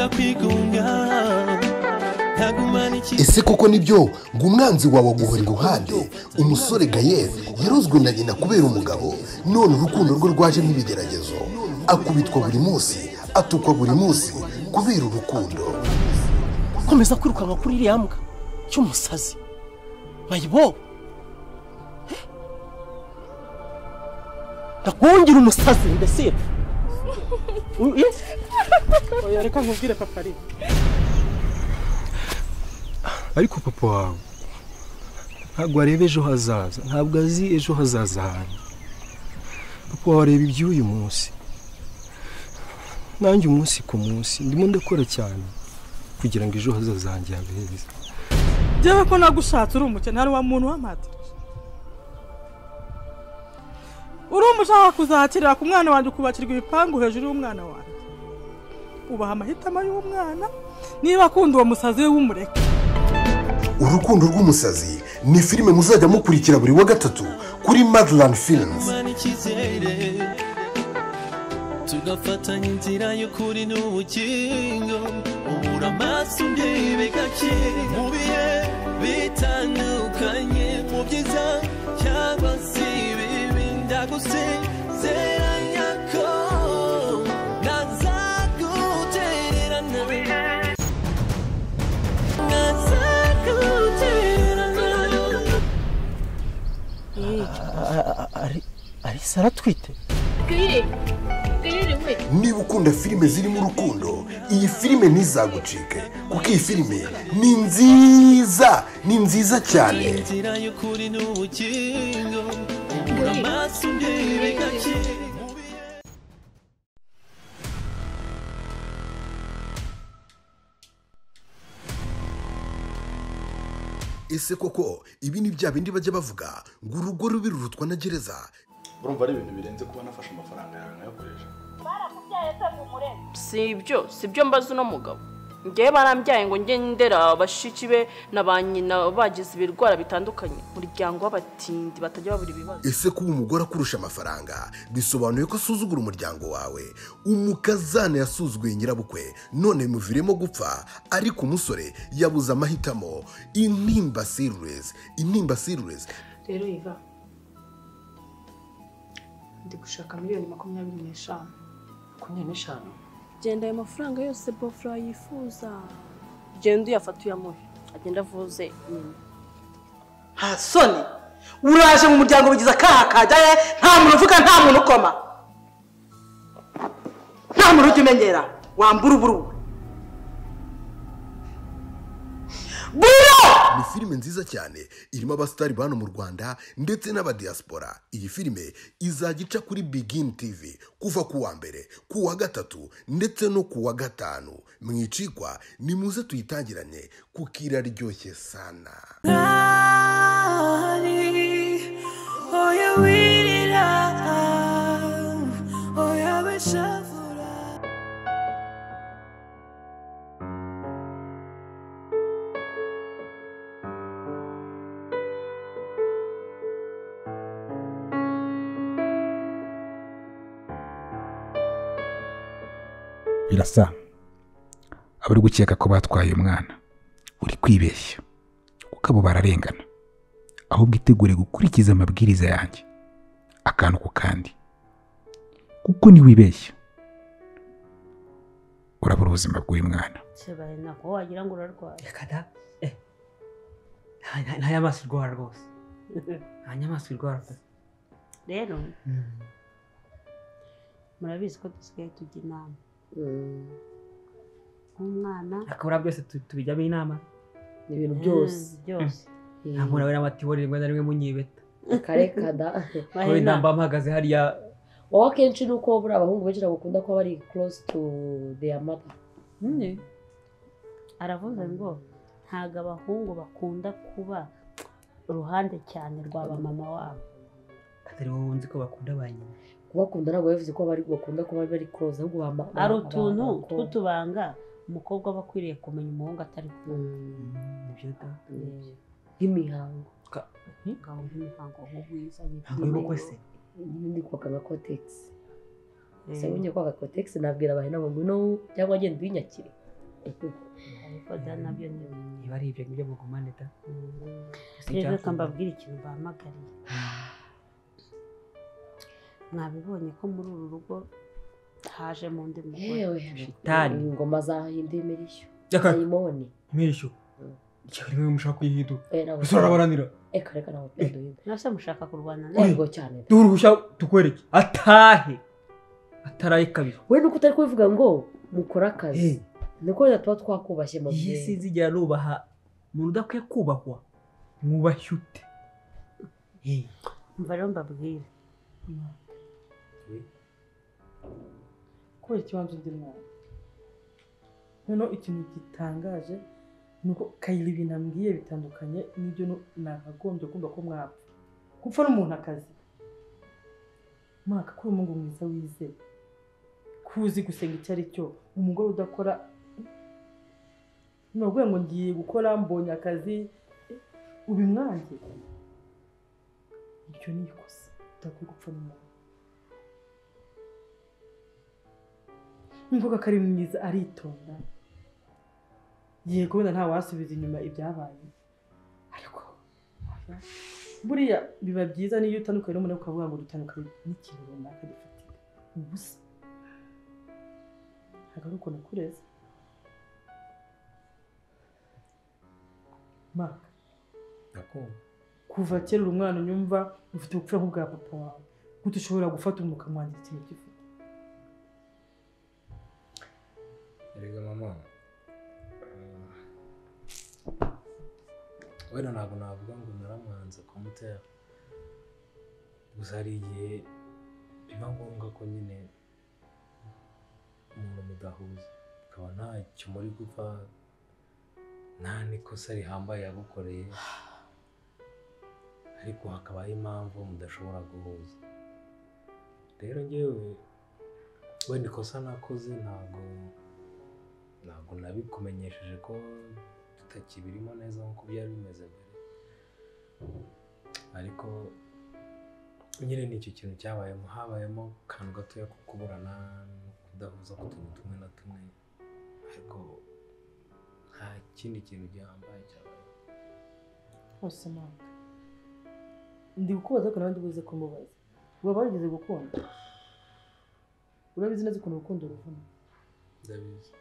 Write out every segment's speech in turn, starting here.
Nkunda kwigunga. Ese koko nibyo ngo umwanzi wawe aguhora iruhande? Umusore Gael yarozwe na nyina kubera umugabo, none urukundo rwe rwajemo ibigeragezo, akubitwa buri munsi, atukwa buri munsi kubera urukundo. Komeza kwirukanka kuri iriya mbwa cy'umusazi mayibobo, ndakungira umusazi ndasira. Oya reka nkubwire papa ari. Ariko papa wawe ntabwo areba ejo hazaza, ntabwo azi ejo hazaza hanyu. Papa wawe areba iby'uyu munsi, nanjye umunsi ku munsi ndimo ndakora cyane kugira ngo ejo hazaza hanjye habe heza. Njyewe ko nagushatse uri umukene, hari wa muntu w'amadirishya uri umushaka kuzakirira ku mwana wanjye, ukubakirwa ibipangu hejuru y'umwana wanjye. Ubaha amahitamo y'umwana, niba akunda uwo musazi we w'umureke. Urukundo rw'umusazi ni filime muzajya mukurikira buri wa gatatu kuri Madland Films. Tugafatanya inzira y'ukuri n'ubugingo, ubura amaso ndebe gake mu bihe bitandukanye, mu byiza cyangwa se ibibi, ndagusezeranya ko ntazagutererana. Arisa aratwite. Niba ukunda filime zirimo urukundo, iyi filime ntizagucike, kuko iyi filime ni nziza, ni nziza cyane. Inzira y'ukuri n'ubugingo, ubura amaso ndebe gake. Ese koko ibi ni bya bindi bajya bavuga ngo urugo rubi rurutwa na gereza? Urumva ari ibintu birenze kuba nafashe amafaranga yawe nkayakoresha. Si ibyo mbaza uno mugabo. Ngewe barambyaye ngo njye ndera bashiki be na ba nyina bagize ibirwara bitandukanye, umuryango w'abatindi batajya babura ibibazo. Ese kuba umugore akurusha amafaranga bisobanuye ko asuzugura umuryango wawe? Umukazana yasuzuguye nyirabukwe none bimuviremo gupfa, ariko umusore yabuze amahitamo. Intimba series, Intimba series. Rero Iva, ndi gushaka 25,000,000. 25? Genda ayo mafaranga yose Bofra yifuza, genda uyafata uyamuhe, agenda avuze nyina. Nta soni, uraje mu muryango bigize akaha kajyaye, nta muntu uvuga, nta muntu ukoma, nta muntu ujya umenyera, wambura uburu. Ni filime nziza cyane irimo abasitari bano mu Rwanda ndetse n'abadiaspora. Iyi filime izajya ica kuri Begin TV kuva ku wa mbere, ku wa gatatu ndetse no ku wa gatanu. Mwicikwa, nimuze tuyitangiranye kuko iraryoshye sana. Birasa abari gukeka ko batwaye umwana, uri kwibeshya kuko abo bararengana. Ahubwo itegure gukurikiza amabwiriza yanjye akantu ku kandi, kuko niwibeshya urabura ubuzima bw'uyu mwana. Sebaye nako wagira ngo urarwaye. Reka da, nta nyamaswa irwara rwose, nta nyamaswa irwara. Rero murabizi ko dusigaye tujya inama nk'umwana, akabura byose tubijyamo inama, ni ibintu byose byose. Nta muntu abona amatiyo rimwe na rimwe munyibeta kare kada wowe namba mpagaze hariya. Wowe akenshi nuko buri abahungu benshi bakunda kuba bari close to their mother. Aravuze ngo ntago abahungu bakunda kuba uruhande cyane rwa ba mama wabo. Atari wowe nzi ko bakunda ba nyina. Kubakunda ntabwo bivuze ko bari bakunda kuba bari close, ahubwo bama ari utuntu tw'utubanga umukobwa aba akwiriye kumenya umuhungu atari kumwe. Nibyo da nk'imihango nk'imihango nk'ubwizanye y'ubukwe se n'indi kwaka nka kotegisi. Se unye kwaka kotegisi nabwira abahena ngo ngwino cyangwa agenda uyinyakire. Ariko da nabyo ni niba ari ibyo ngibyo mugumane da. Rero reka mbabwire ikintu bahamagariye. Mwabibonye ko muri uru rugo hajemo undi mugore. Yewe, Shitani. Ingoma zahinduye imirishyo. Yaka. Dayimoni. Imirishyo. Ikigali mwe mushaka kuyihinduka. Ntabwo Gusa urabaranira. Eka reka ntabwo tuyaduhinda. Nase mushaka kurwana nawe? Yego cyane. Duhe uruhushya tukwereke. Atahe. Ataraye kabiri. We nuko utari kubivuga ngo mukore akazi. Niko wenda tuba twakubashye mu Iyi byeyi. sinzigera nubaha umuntu udakwiye kubahwa. Mwubashye ute? Umva rero mbabwire. Kubera ikibanza undi mwana. Noneho ikintu gitangaje ni uko Kayira ibintu ambwiye bitandukanye n'ibyo nakagombye kumva ko mwapfa. Gupfa n'umuntu akazi. Mwaka ko uri umuhungu mwiza wize. Kuzi gusenga icyo ari cyo. Umugore udakora nubwo ngo ngiye gukora mbonye akazi ubimwange. Iryo ni ikosa udakwiye gupfa n'umuntu. Umukobwa ko ari mwiza aritonda. Yego wenda nta wasubiza inyuma ibyabaye. Ariko buriya biba byiza niyo utandukanye n'umuntu ukavuga ngo dutandukanye n'ikintu runaka gifatika. Ubusa. Ntabwo ari uko nakureze. Mark. Ndakumva. Kuva kera uri umwana unyumva ufite ubupfura nk'ubwa papa wawe. Gute ushobora gufata umuntu ukamwangira ikintu gifite? Erega mama, wenda ntabwo navuga ngo naramwanze kumutera. Gusa hari igihe biba ngombwa ko nyine umuntu mudahuza, ukaba ntacyo muri gupfa, nta n'ikosa rihambaye yagukoreye, ariko hakabaho impamvu mudashobora guhuza. Rero njyewe wenda ikosa nakoze ntabwo nabikumenyesheje ko tutakibirimo neza nk'uko byari bimeze mbere, ariko nyine ni icyo kintu cyabayemo, habayemo akantu gatoya ko kuburana no kudahuza ku tuntu tumwe na tumwe, ariko nta kindi kintu gihambaye cyabaye. Hose Mark, ndi kukubaza ariko nawe ndibuze kumubaza. Waba warigeze gukunda? Urabizi neza ukuntu urukundo ruvuna. Ndabizi.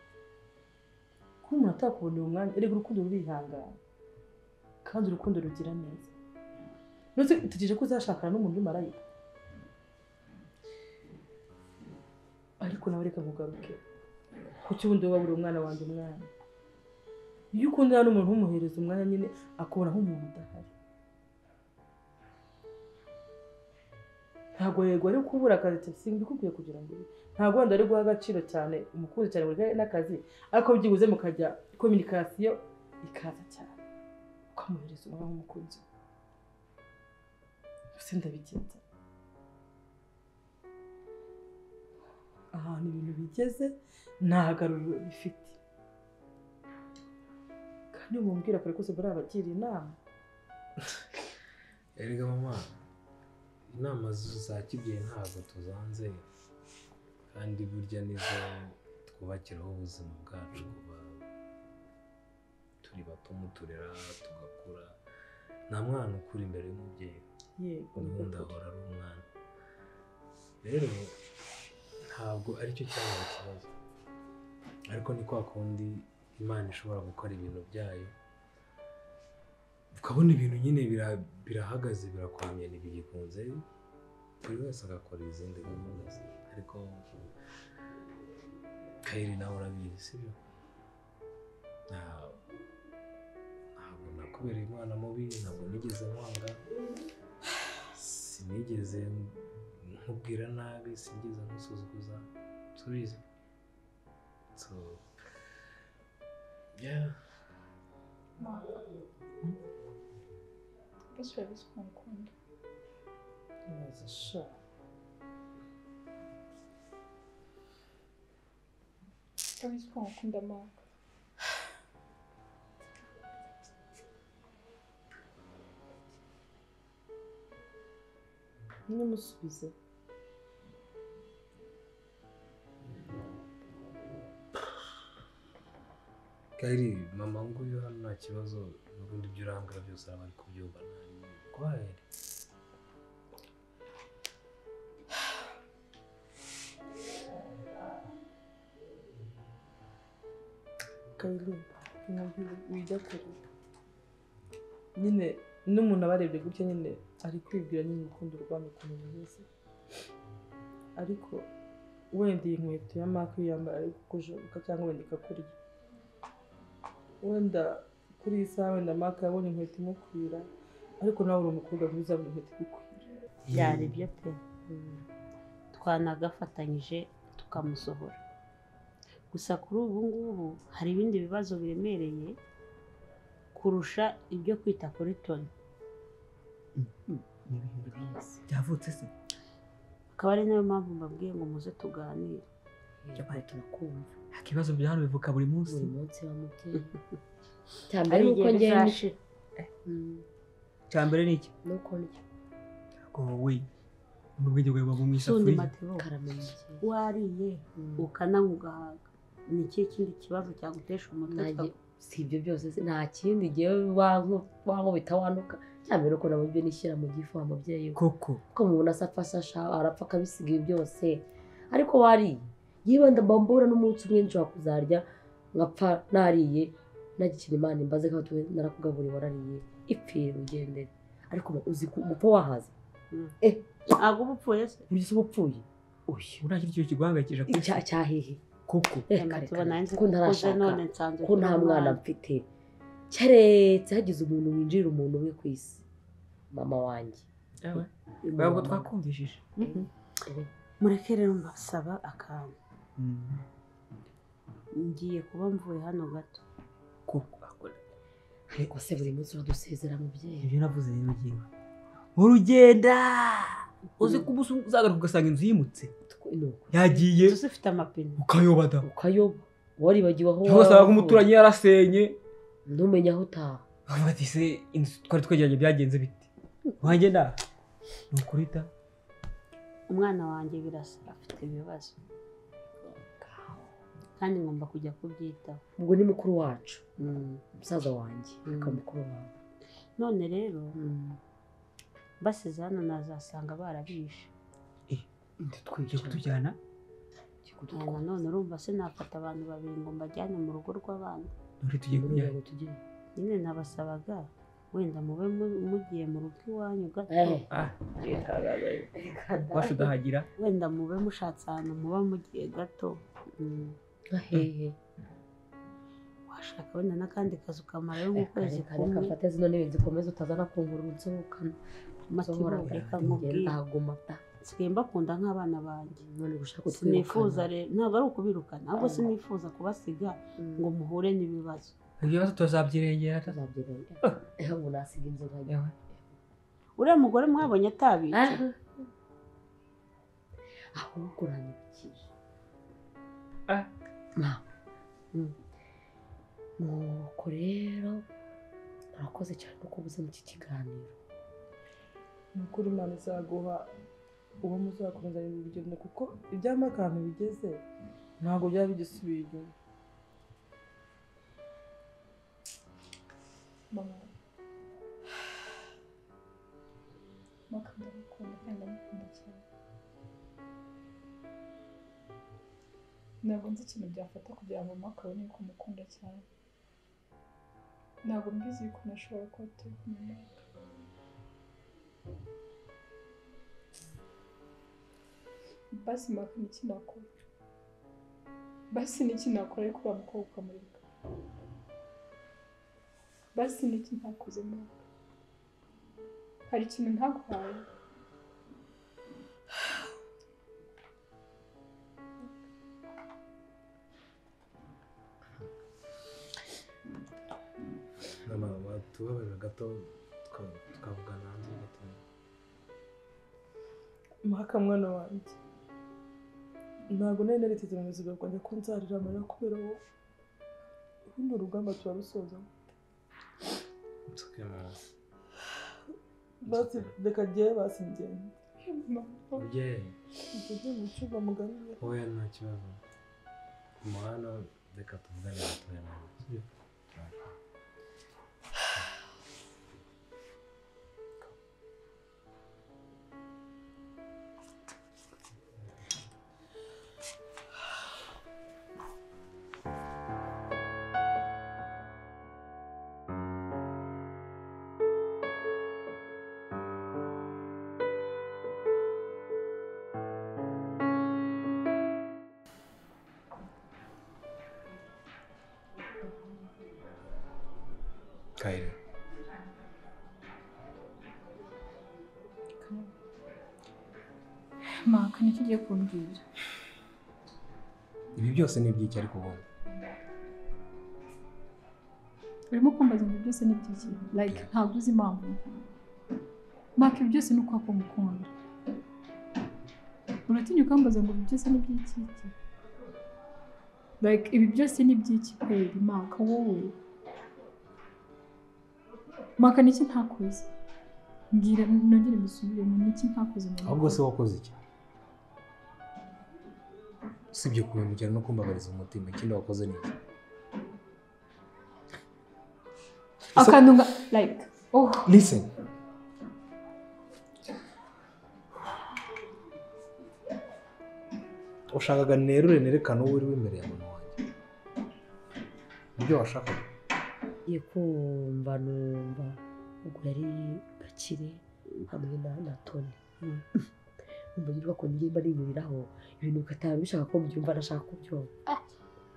Kuba umuntu atakubonera umwanya, erega urukundo rurihangana. Kandi urukundo rugira neza. None utegereje ko uzashakana n'umuntu uri marayika? Ariko nawe reka nkugaruke. Kuki ubundi wowe wabura umwana wanjye umwanya? Iyo ukundana n'umuntu ntumuhereze umwanya nyine akubona nk'umuntu udahari. Ntabwo yego ari kubura akazi simbikubwiye kugira ngo ntabwo wenda ari guha agaciro cyane umukunzi cyane muri n'akazi, ariko byibuze mukajya communication ikaza cyane ukamuhereza umwanya nk'umukunzi. Gusa ndabigenza ahantu ibintu bigeze nta garuriro bifite. Kandi mumbwira kare kose bari abagira inama. Erega mama, inama za kibyeyi ntabwo tuzanze, kandi burya nizo twubakiraho ubuzima bwacu kuva turi bato muturera tugakura. Nta mwana ukura imbere y'umubyeyi, n'ubundi ahora ari umwana. Rero ntabwo aricyo cyabaye ikibazo, ariko ni kwa kundi Imana ishobora gukora ibintu byayo, ukabona ibintu nyine birahagaze birakwamye ntibigikunze, buri wese agakora izindi gahunda ze. Ariko Kayiri nawe urabizi, sibyo? Ntabwo nakubereye umwana mubi, ntabwo nigeze nkwanga, sinigeze nkubwira nabi, sinigeze nkusuzuguza, subiza. So yeah. Mbese urabizi ko ngukunda? Neza sha. Urabizi ko ngukunda Mark? Nimusubize. Kayiri mama nguyu hano nta kibazo n'ubundi ibyo urambwira byose araba ari kubyumva ntari Kayiri wijya kure nyine n'umuntu abarebye gutya nyine ari kwibwira nyine urukundo rwanyu ukuntu rumeze ariko wenda iyi nkweto ya Mark uyambara ari kukujoka cyangwa wenda ikakurya wenda kuri iyi saha wenda Mark yabonye inkweto imukwira ariko nawe uri umukobwa ntuzabona inkweto igukwira byari byo pe twanagafatanyije tukamusohora gusa kuri ubu ngubu hari ibindi bibazo biremereye kurusha ibyo kwita kuri Tony byavutse se akaba ari nayo mpamvu mbabwiye ngo muze tuganire bari turakumva ikibazo bya hano bivuka buri munsi buri munsi wa mubyeyi cyambere nuko ngende cyambere ni iki nuko ndya wowe n'ubwenge bwawe buba mu isafuriya wariye ukananywa ugahaga ni ikihe kindi kibazo cyagutesha umutwe si ibyo byose nta kindi gihe wankubita wanuka cyambere uko nabwo nishyira mu gifu wa mubyeyi koko ko mubona asafasha arapfa akabisiga ibi byose ariko wariye yiba ndambambura n'umunsi umwe nshobora kuzarya nkapfa nariye nagikina Imana imbaze ko narakugaburiye warariye ipfire ugendere ariko uzi gupfa wahaze ntabwo uba upfuye se burya uba upfuye uyu uragira ikintu kiguhangayikisha ku isi cyahehe koko ko ntarashaka ko nta mwana mfite keretse hagize umuntu winjirira umuntu umwe ku isi mama wanjye ntabwo twakumvishije mureke rero mbasaba akantu ngiye kuba mvuye hano gato ariko se buri munsi uradusezera mubyeyi ibyo navuze rero ngewe urugenda uzi ko umunsi uzagaruka ugasanga inzu yimutse yagiye inzu ifite amapine ukayoba da ukayoba waribagiwe aho ugasanga umuturanyi yarasenye ntumenye aho utaha ati se inzu twari twegeranye byagenze bite wanjye nda ni ukuri da umwana wanjye birasa afite ibibazo kandi ngomba kujya kubyitaho ubwo ni mukuru wacu musaza wanjye akaba mukuru wawe none rero basize hano nazasanga barabishe tugiye kutujyana none urumva se nafata abantu babiri ngo mbajyane mu rugo rw'abandi none tugiye kujyana nyine nabasabaga wenda mube mugiye mu rugo iwanyu gato wacu udahagira wenda mube mushatse ahantu muba mugiye gato hehe washaka wenda n'akandi kazu kamarayo nk'ukwezi kumwe reka mfate zino ntebe zikomeze utazana kungura unsohokana Matibo reka nkubwire nsigaye mbakunda nk'abana banjye sinifuza rero ntabwo ari ukubirukana ahubwo sinifuza kubasiga ngo muhure n'ibibazo ibibazo tuzabyirengera ubu nasiga inzu nkajya uriya mugore mwabonye atabica ahubwo uranyibukiye nuko rero murakoze cyane no kubuza muri iki kiganiro ni ukuri Imana izaguha uwo muzakomeza urugendo kuko iby'amakantu bigeze ntabwo byaba bigisubiye inyuma mama Mark ndamukunda kandi ndamukunda cyane ntabwo nzi ikintu byafata kugira ngo Mark abone ko mukunda cyane ntabwo mbizi yuko nashobora kuba turi kumwe Mark basi Mark niki nakora basi niki nakora ariko uriya mukobwa ukamureka basi niki ntakoze Mark hari ikintu ntaguhaye Mama watubabarira gato tukavugana hanze gato Mark mwana wanjye ntabwo nari nariteze mu buzima bwanjye ko nzarira amarira kubera wowe runo rugamba turarusoza basi reka njyewe basi ngende ujye njye mu cyumba muganire oya nta kibazo umuhanda Reka tuvugane gatoya nawe, sibyo? Kayire. Maka nicyo ugiye kumbwira. Ibi byose ni iby'iki ariko ubundi? Urimo kumbaza ngo byose ni iby'iki? Like ntabwo uzi impamvu. Maka ibi byose ni uko mukunda. Uratinya ukambaza ngo ibi byose ni iby'iki? Like ibi byose ni iby'iki kweli Maka wowe? Maka niki ntakoze? Mbwira nongere mbisubiremo niki ntakoze mu Ahubwo se wakoze iki? Usibye kubimukira no kumbabariza umutima, ikindi wakoze ni iki? Akantu nga like oh listen. Ushakaga nerure nerekane uwo uri imbere ya mama wanjye. Nibyo washakaga? Ngiye kumva numva ubwo yari Gakire hamwe na Tony. Numva ngira ko ngiye mba ibintu bikataba bishaka ko mbyumva nashaka kubyumva.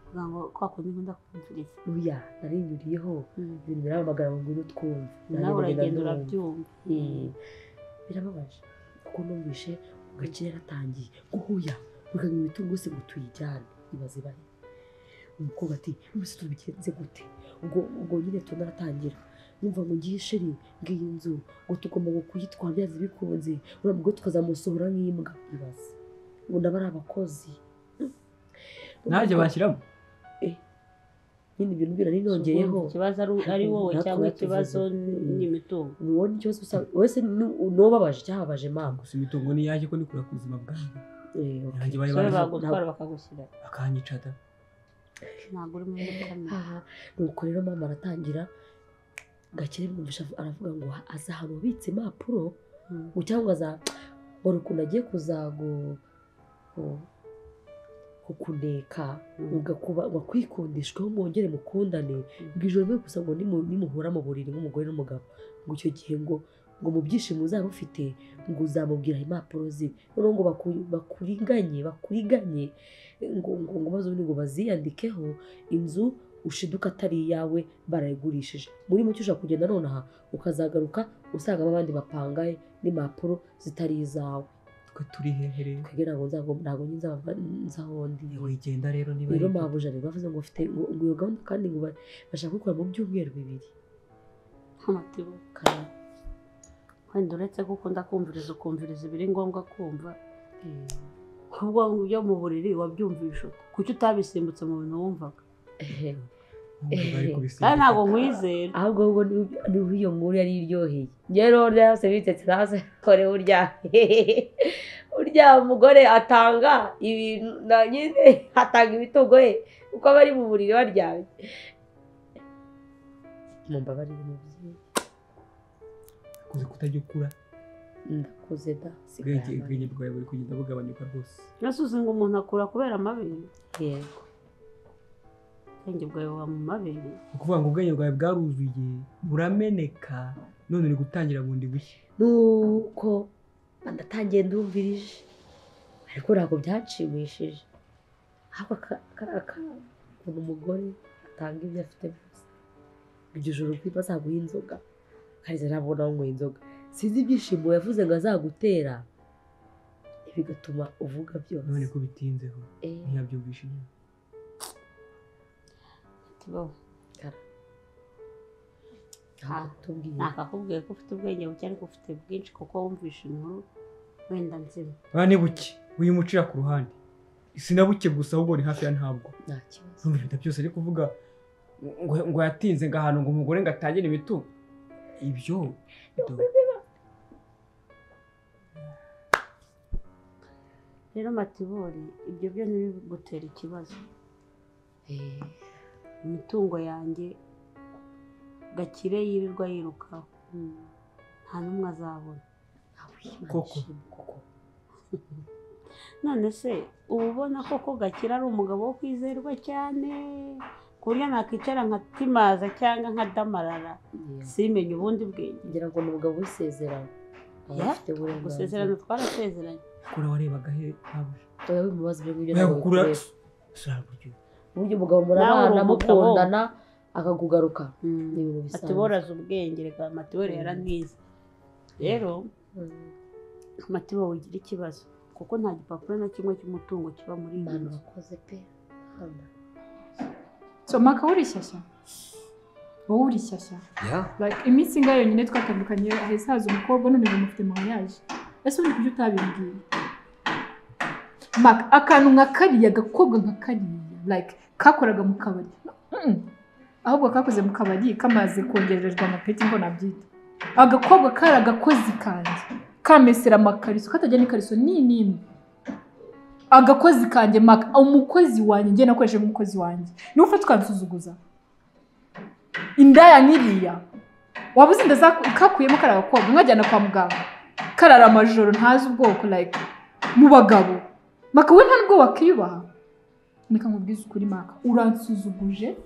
Kugira ngo kwa kundi nkunda kumviriza. Oya, narinyuriyeho ibintu birampamagara ngo ngwino twumve. Nawe uragenda urabyumva. Birababaje kuko numvishe Gakire yaratangiye guhuya bukanywa imitungo yose ngo tuyijyane ibaze bari. Umukobwa ati mbese tubigenze gute? Ubwo nyine tunaratangira numva ngo ngiye sheri ngiyi nzu ngo tugomba kuyitwara byanze bikunze, uriya mugore tukazamusohora nk'imbwa ibaze. Ngo ndaba ari abakozi nanjye bashyiramo nyine ibintu biraninongeyeho. Ikibazo ari wowe cyangwa ikibazo ni imitungo? Wowe n'ikibazo wese n'ubabaje cyababaje mama. Gusa imitungo ni iyanjye ko nikura ku buzima bwanjye. Nanjye bari bagutwara bakagushyira bakanyica da. Ntabwo uri muri kamere. Nuko rero mama aratangira Gakire mwumvisha aravuga ngo aza ahantu ubitse impapuro ngo cyangwa aza wari ukuntu agiye kukuneka ngo kwikundishweho mwongere mukundane ngo ijoro rimwe gusa ngo nimuhura mu buriri nk'umugore n'umugabo ngo icyo gihe ngo mu byishimo uzaba ufite ngo uzamubwira impapuro ze noneho ngo bakuriganye ngo maze ubundi ngo baziyandikeho inzu ushiduka atari iyawe barayigurishije. Muri mucyo ushobora kugenda nonaha ukazagaruka usangamo abandi bapangaye n'impapuro zitari izawe. Twe turi hehe rero? Twebwe ntabwo nzaho ndi. Wigenda rero niba rero mabuja rero bavuze ngo ufite ngo iyo gahunda kandi ngo bashaka kubikora mu byumweru 2. Amatibu wenda uretse ko ukunda kumviriza ukumviriza ibiri ngombwa kumva kubwo byo mu buriri wabyumvisha kuki utabisimbutse mu bintu wumvaga? Kandi ntabwo nkwizera. Ahubwo niho iyo nkuru yari iryoheye. Njye rero byose bitetse hasi kore urya urya umugore atanga ibintu na nyine atanga imitungo ye uko bari mu buriri baryamye. Mumbabarire mubyeyi. Kuze kutajya ukura. Ndakuze da. Ubwenge bwawe buri kugenda bugabanyuka rwose. Ese uzi ngo umuntu akura kubera amabere? Yego. Ubwenge bwawe buba mu mabere. Ni ukuvuga ngo ubwenge bwawe bwaruzuye burameneka none uri gutangira bundi bushya. Nuko ndatangiye ndumvirije ariko ntabwo byanshimishije. Ahubwo ukuntu umugore atanga ibyo afite byose. Iryo joro rw'iba azaguha inzoga. Kariza ntabwo nanyweye inzoga. Sinzi ibyishimo yavuze ngo azagutera bigatuma uvuga byose. None ko bitinzeho ntiyabyumvishe nyine. Nakakubwiye ko ufite ubwenge buke ariko ufite bwinshi kuko wumvishe inkuru wenda nzima. Ni buke wimucira ku ruhande. Sinabuke gusa ahubwo ni hafi ya ntabwo. Nta kibazo. Numva ibintu byose ari kuvuga ngo yatinze ngo ahantu ngo umugore ngo atangire imitungo. Ibyo rero Matibori ibyo byo ntibigutera ikibazo. Imitungo yanjye Gakire yirirwa yirukaho nta n'umwe azabona. Koko None se uba ubona koko Gakire ari umugabo wo kwizerwa cyane ku buryo nakicara nkatimaza cyangwa nkadamarara simenye ubundi bwenge? Ngira ngo ni umugabo w'isezerano. Afite uburenganzira. Gusezerana twarasezeranye. Kura warebaga he ntabuje? Oya wimubaza ibyo ngibyo ntabwo bikureba. Uburyo umugabo murabana mukundana akakugaruka ni ibintu bisanzwe. Atiboraza ubwenge reka Matibo yarantiza. Rero Matibo ugira ikibazo kuko nta gipapuro na kimwe cy'umutungo kiba muri iyi nzu. Urakoze pe. So Maka uri shyashya? Wowe uri shyashya? Like iminsi ingahe yonyine twatandukanye hahise haza umukobwa none ngo mufite mariage. Ese ubundi kuki utabimbwiye? Maka akantu nka kariya gakobwa nka kariya like kakoraga mu kabari. Ahubwo kakoze mu kabari kamaze kongererwa amapeti ngo nabyita. Agakobwa kari agakozi kanjye kamesera amakariso katajya n'ikariso ni nimwe. Agakozi kanjye Maka umukozi wanjye njye nakoresheje umukozi wanjye. Ni ufata ukansuzuguza. Indaya nkiriya wabuze inda kakuyemo kari agakobwa nkajyana kwa muganga karara amajoro ntazi ubwoko like mu bagabo. Maka we nta nubwo wakiyubaha. Reka nkubwize ukuri Maka uransuzuguje.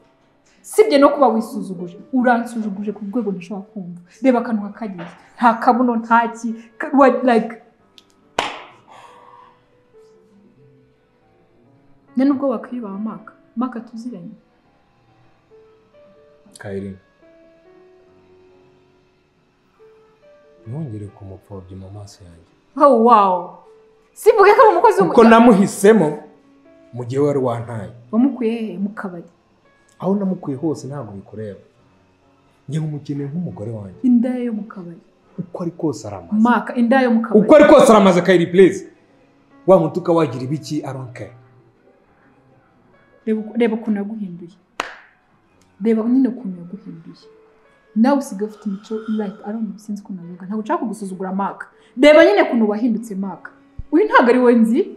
Sibye no kuba wisuzuguje uransuzuguje ku rwego ntashobora kumva. Reba akantu kakagiye nta kabuno ntaki like nta nubwo wakiyubaha Maka. Maka tuziranye. Kairin, ntongere kumupfobya mu maso yanjye. Oh wow. Simvuge ko ari umukozi kuko namuhisemo mu gihe wari wantaye. Wamukuye he? Mu kabari. Aho namukuye hose ntabwo bikureba. Njye nkumukeneye nk'umugore wanjye. Indaya yo mu kabari. Uko ari kose aramaze. Maka indaya yo mu kabari. Uko ari kose aramaze Kairi please. Wa mutuka wagira ibiki I don't care. Reba ukuntu yaguhinduye. Reba nyine ukuntu yaguhinduye. Nawe usigaye ufite imico like I don't know sinzi ukuntu navuga. Ntabwo nshaka kugusuzugura Maka. Reba nyine ukuntu wahindutse Maka. Uyu ntabwo ari we nzi.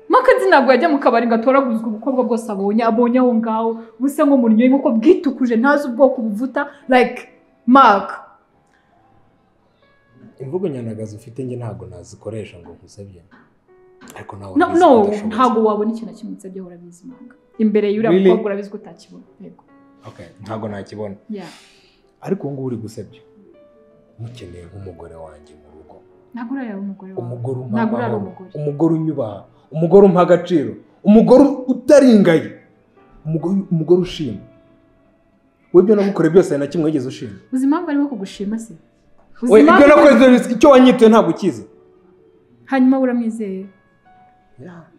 Maka nzi ntabwo yajya mu kabari ngo atoraguzwe ubukobwa bwose abonye aho ngaho busa nko mu nyoye nkuko bwitukuje ntazi ubwoko buvuta like Maka. Imvugo nyanagazi ufite njye ntabwo nazikoresha ngo nkusebye. Ariko nawe no ntabwo wabona ikintu na kimwe unsebye urabizi Maka. Imbere y'uriya mukobwa urabizi ko utakibona. Yego. Okay, ntabwo nakibona. Yeah. Ariko ubu ngubu uri gusebya. Mukeneye nk'umugore wanjye mu rugo. Ntabwo urara umugore wawe. Umugore umpa amahoro, umugore unyubaha, umugore umpa agaciro, umugore utaringaye, umugore ushima. Wowe ibyo nagukoreye byose na kimwe wigeze ushima. Uzi impamvu arimo kugushima se? Uzi impamvu nakoze icyo wanyituye ntabwo ukizi. Hanyuma uramwizeye.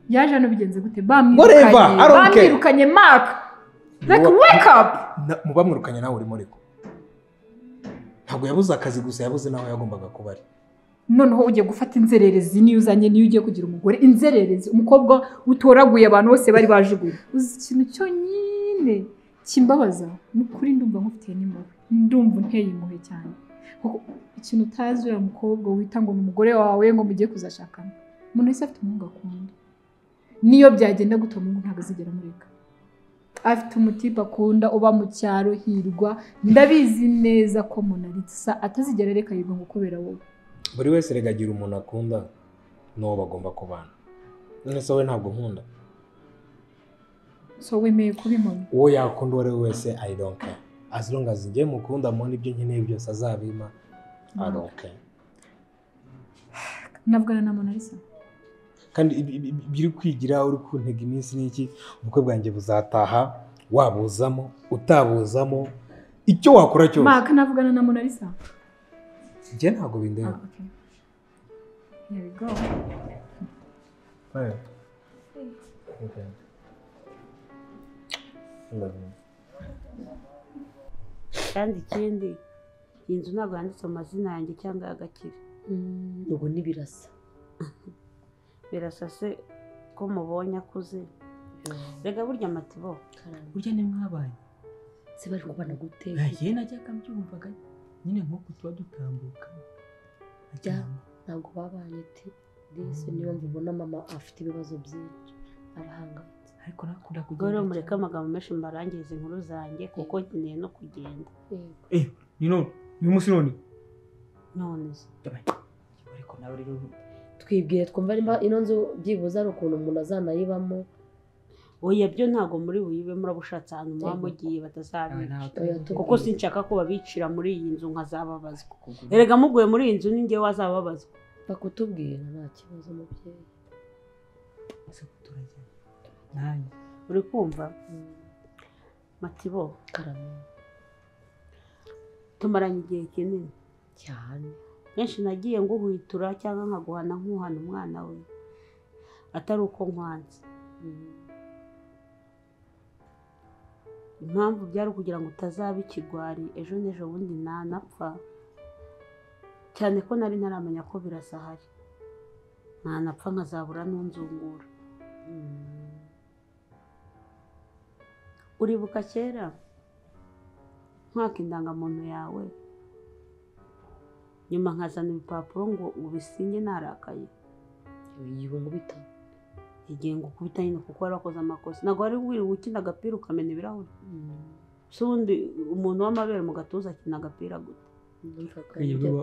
Yaje hano bigenze gute? Bamwirukanye Maka. Like wake up. Mu bamwirukanye nawe urimo ariko. Ntabwo yabuze akazi gusa yabuze naho yagombaga kuba ari. Noneho ugiye gufata inzererezi niyo uzanye niyo ugiye kugira umugore inzererezi umukobwa utoraguye abantu bose bari bajuguye. Uzi ikintu cyonyine kimbabaza nukuri ndumva nkufitiye n'impuhwe. Ndumva unteye impuhwe cyane. Kuko ikintu utazi uriya mukobwa wita ngo ni umugore wawe ngo mugiye kuzashakana. Umuntu wese afite umuhungu akunda. Niyo byagenda gute umuhungu ntabwo azigera amureka. Afite umutipe akunda uba mu cyaro Hirwa ndabizi neza ko Monalisa atazigera areka Hirwa ngo kubera wowe. Buri wese rega agira umuntu akunda n'uwo bagomba kubana. None se wowe ntabwo nkunda? So wemeye kuba impamyi? Uwo yakunda uwo ari we wese I don't care. As long as njye mukunda mbona ibyo nkeneye byose azabimpa I don't care. Navugana na Monalisa. Kandi ibyo uri kwigira uri kuntega iminsi n'iki ubukwe bwanjye buzataha wabuzamo utabuzamo icyo wakora cyose. Maka navugana na Monalisa. Njye ntabwo bindeba. Okay. Here we go. Hey. Okay. I love you. Kandi ikindi iyi nzu ntabwo yanditse amazina yanjye cyangwa y'Agakire. Ubu ni Birasa. Birasa se ko mubonye akuze. Rega burya Matibo. Burya ni mwabanye. Se bari kubana gute? Nagiye najyaga mbyumvaga nyine nkuko tuba dutambuka. Ntabwo babanye te. Disi niyo mpamvu ubona mama afite ibibazo byinshi arahangayitse. Ariko nakunda kugenda. Rero mureke amagambo menshi mbarangirize inkuru zanjye kuko nkeneye no kugenda. Ni none uyu munsi none none se ariko nawe rero twibwiye twumva nimba ino nzu byibuze ari ukuntu umuntu azanayibamo. Oya byo ntago muri buyibe murabushatse ahantu muba mugiye batazabica kuko sinshaka ko babicira muri iyi nzu nkazababazwa. Erega muguye muri iyi nzu ni njye wazababazwa. Bakutubwira nta kibazo mubyeyi. Uri kumva Matibo? Karame. Tumaranye igihe kinini cyane. Kenshi nagiye nguhwitura cyangwa nkaguhana nkuhana umwana we atari uko nkwanze. Impamvu byari kugira ngo utazaba ikigwari ejo n'ejo bundi nanapfa, cyane ko nari ntaramenya ko birasahari nanapfa nkazabura n'unzungura. Uribuka kera nkwaka indangamuntu yawe nyuma nkazana ibipapuro ngo ubisinye narakaye. Nkubita igihe ngukubita nyine kuko wari wakoze amakosa. Ntabwo wari wiriwe ukina agapira ukamena ibirahuri. Se ubundi umuntu w'amabere mu gatuza akina agapira gute?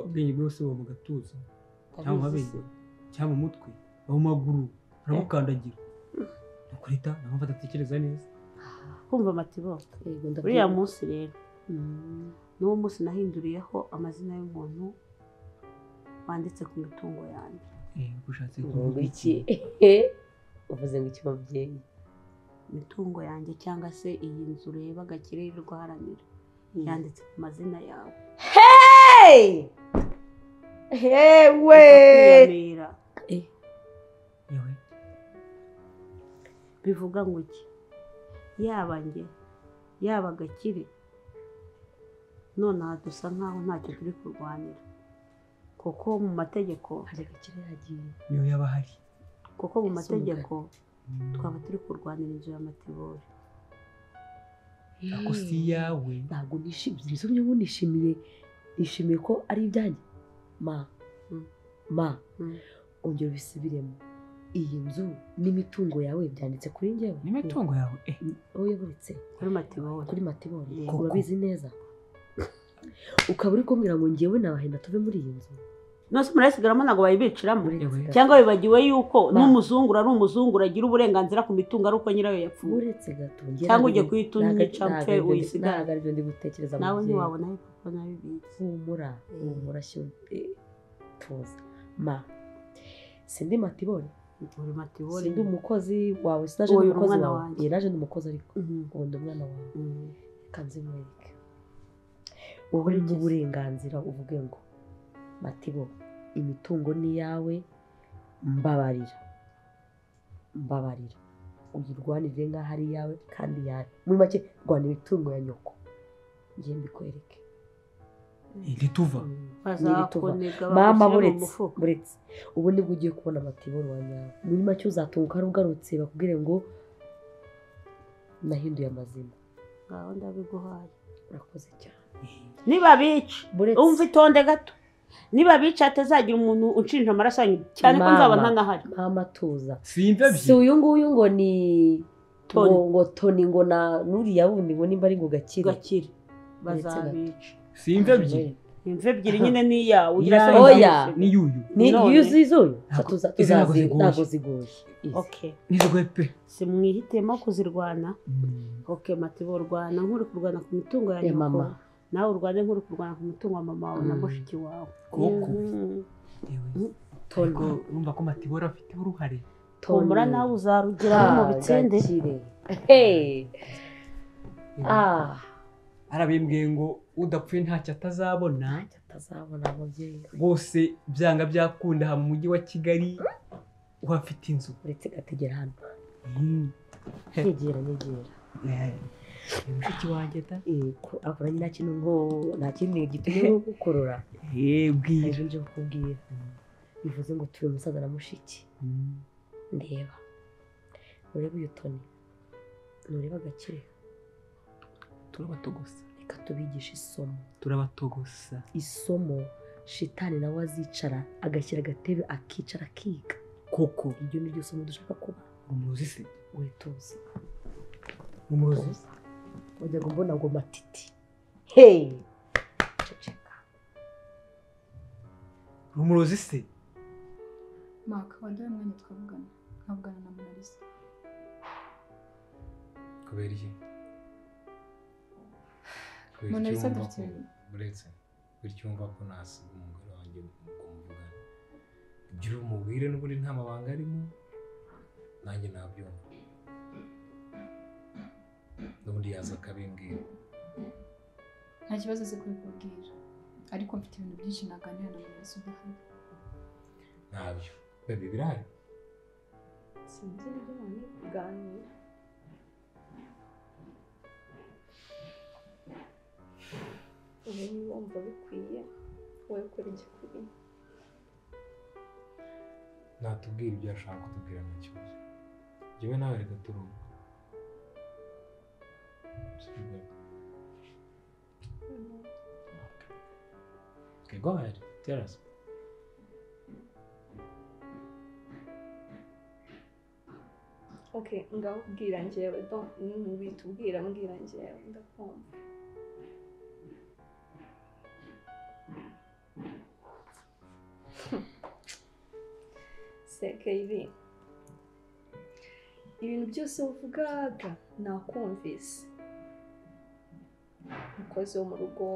Ubwenge bwose buba mu gatuza cyangwa mu mabere cyangwa mu mutwe mu maguru uramukandagira. Nukurita ntabwo adatekereza neza. Kumva Matibo, uriya munsi rero n'uwo munsi nahinduriyeho amazina y'umuntu wanditse ku mitungo yanjye. Ushatse kuvuga iki? Uvuze ngo iki mubyeyi? Imitungo yanjye cyangwa se iyi nzu ureba Gakire yirirwa aharanira yanditse ku mazina yawe. Hey! Hewe! Bivuga ngo iki? Yaba njye yaba Gakire nonaha dusa nkaho ntacyo turi kurwanira kuko mu mategeko Gakire yagiye niyo yaba hari kuko mu mategeko twaba turi kurwanira inzu ya Matibori. Ako si yawe. Ntabwo nishimiye inzu ubu nishimiye ko ari ibyanjye. Ma ongera ubisubiremo. Iyi nzu n'imitungo yawe byanditse kuri njyewe. N'imitungo yawe? Oya buretse kuri Matibori. Kuri Matibori urabizi neza. Ukaba uri kumbwira ngo njyewe nabahenda tuve muri iyi nzu. Nose murasigaramo ntabwo bayibiciramo cyangwa bibagiwe yuko n'umuzungura ari umuzungura agira uburenganzira ku mitungo ari uko nyirayo yapfuye. Uretse gato cyangwa ujye kuyita unyica mpfe uyisigare. Ntabwo aribyo ndi gutekereza nawe ntiwabona kuko nabibitse. Humura humura tuza ma sindi Matibori. Uri Matibori. Sindi umukozi wawe, sinaje ndi umukozi wawe. Ye naje ndi umukozi ariko ubu ndi umwana wawe. Reka nzimwereke. Wowe uri uburenganzira uvuge ngo Matibo imitungo ni yawe, mbabarira mbabarira uyirwanire nk'aho ari iyawe kandi yawe. Muri make rwana imitungo ya nyoko ngiye mbikwereke. Ntituva mama buretse ubu nibwo ugiye kubona Matibori wa nyawe. Muri make uzatunguka ari ugarutse bakubwire ngo nahinduye amazina. Ngaho ndabiguhaye. Urakoze cyane. Niba bica umva itonde gato. Niba bica atazagira umuntu unshinja amaraso yanyu cyane ko nzaba ntanahari. Mama tuza. Si uyu nguyu ngo ni ngo Toni ngo na nuriya wundi ngo nimba ari ngo Gakire. Gakire bazabica. Simva ebyiri. Imva ebyiri nyine ni iyawe ugira se. Oya ni yuyu. Ni yuzuye. Tuzazi ntago zigoye. Okay. Nizigoye pe. Si mwihitemo kuzirwana. Okay Matibo rwana nkuri kurwana ku mitungo ya nyoko. Nawe urwane nkuri kurwana ku mutungo wa mama wawe na mushiki wawe. Koko. Toni urumva ko Matibori afite uruhare. Tombora nawe uzarugira mu bitsinde. Hey. Arabimbwiye ngo udapfuye ntacyo atazabona. Atazabona mubyeyi. Rwose byanga byakunda ha mu mujyi wa Kigali uhafite inzu. Uretse gategera hano. Nyegera nyegera. Mushiki wanjye ta? Yego, akora nyina kintu ngo nta kindi gitumye gukorora. Bwira. Ejo nje kukubwira. Bivuze ngo turi umusaza na mushiki. Ndeba. Urebe uyu Toni. Nureba Gakire. Turabatogosa. Reka tubigishe isomo. Turabatogosa. Isomo shitani nawe azicara agashyira agatebe akicara akiga. Koko Iryo ni ryo somo dushaka kuba. Umurozi se? We tuzi. Umurozi? Wajyaga mbona ngo matiti. Hey! Ceceka. Umurozi se? Maka, waduhaye umwanya tukavugana. Nkavugana na Monalisa. Kubera iki? Monalisa dufite ibintu. Uretse bityo wumva ko nasiga umugore wanjye ngo muvugane. Ibyo umubwire n'ubundi nta mabanga arimo, nanjye nabyumva. N'ubundi yaza akabimbwira. Nta kibazo azi kubikubwira. Ariko mfite ibintu byinshi naganira na Monalisa udahari. Ntabyo. Baby birahari? Sinzi n'ibyo mwari kuganira. Ubu niba wumva bikwiye, wowe ukora igikwiye. Natubwira ibyo ashaka kutubwira nta kibazo. Njyewe nawe reka turumva. Okay, go ahead. Tell us. Okay, ngaho ubwira njyewe, don't ubwira mbwira njyewe ndakumva. CKV ibintu byose uvugaga nakumvise. Umukozi wo mu rugo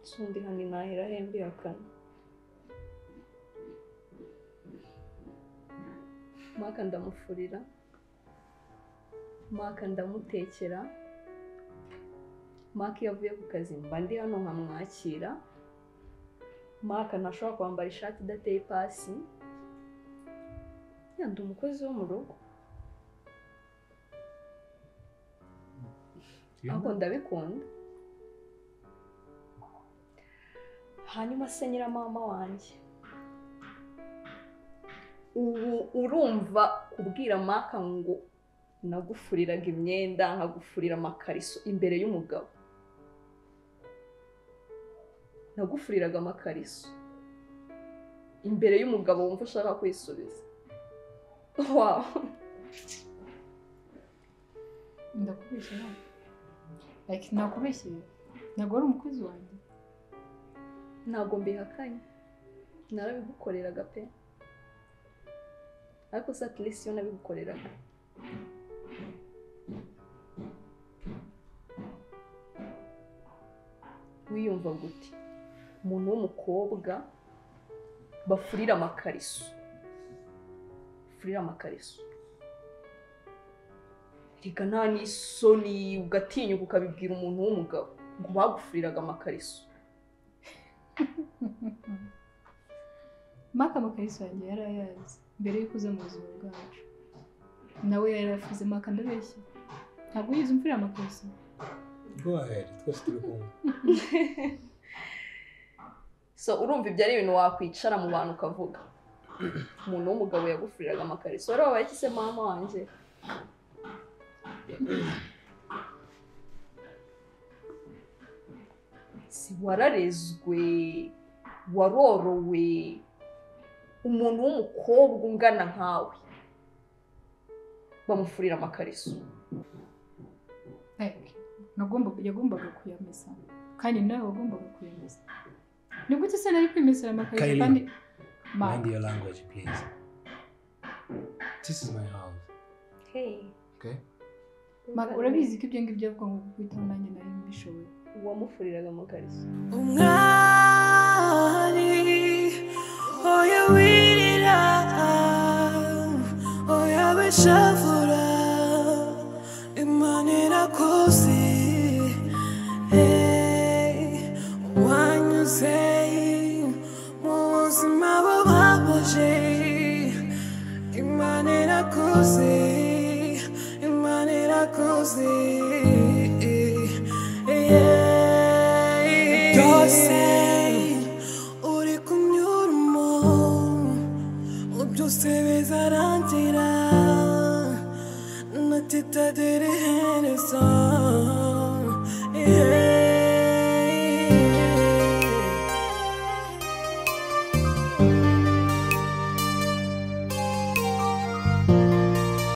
sundi hano nahera hembihakana. Maka ndamufurira, Maka ndamutekera, Maka iyo avuye ku kazi mba ndi hano nkamwakira, Maka ntashobora kwambara ishati idateye ipasi. Ndi umukozi wo mu rugo ariko ndabikunda. Hanyuma se nyiramama wanjye ubu urumva kubwira Maka ngo nagufuriraga imyenda nkagufurira amakariso imbere y'umugabo. Nagufuriraga amakariso imbere y'umugabo wumva ushaka kwisubiza. Wow. Ndakubeshye nawe. Like nakubeshye. Ntabwo wari umukozi wanjye. Ntabwo mbihakanye. Narabigukoreraga pe. Ariko se at least iyo nabigukoreraga. Wiyumva gute? Umuntu w'umukobwa bafurira amakariso. Furira amakariso. Reka nta n'isoni ugatinyuka ukabibwira umuntu w'umugabo ngo bagufuriraga amakariso. Maka amakariso yanjye yari ayazi mbere y'uko uza mu buzima bwacu. Nawe yari yarafuze. Maka ndabeshya. Ntabwo wigeze umfurira amakariso. Go ahead, twese turi kumwe. So urumva ibyo ari ibintu wakwicara mu bantu ukavuga. Umuntu w'umugabo yagufuriraga amakariso. Wari wabaye iki se mama wanjye? Si wararezwe, warorowe, umuntu w'umukobwa ungana nkawe bamufurira amakariso. Yagombaga kuyamesa kandi nawe wagombaga kuyamesa. Ni gute se nari kwimesera amakariso kandi? Mind your language, please. This is my house. Hey. Okay. Maka urabizi ko ibyo ngibyo avuga ngo kukwitaho nanjye nari mbishoboye. Uwamufuriraga amakariso. Umwari oya wirira oya wishavura Imana irakuzi. Hey, wanyuze mu buzima bubabaje. Imana irakuzi, Imana irakuzi. Byose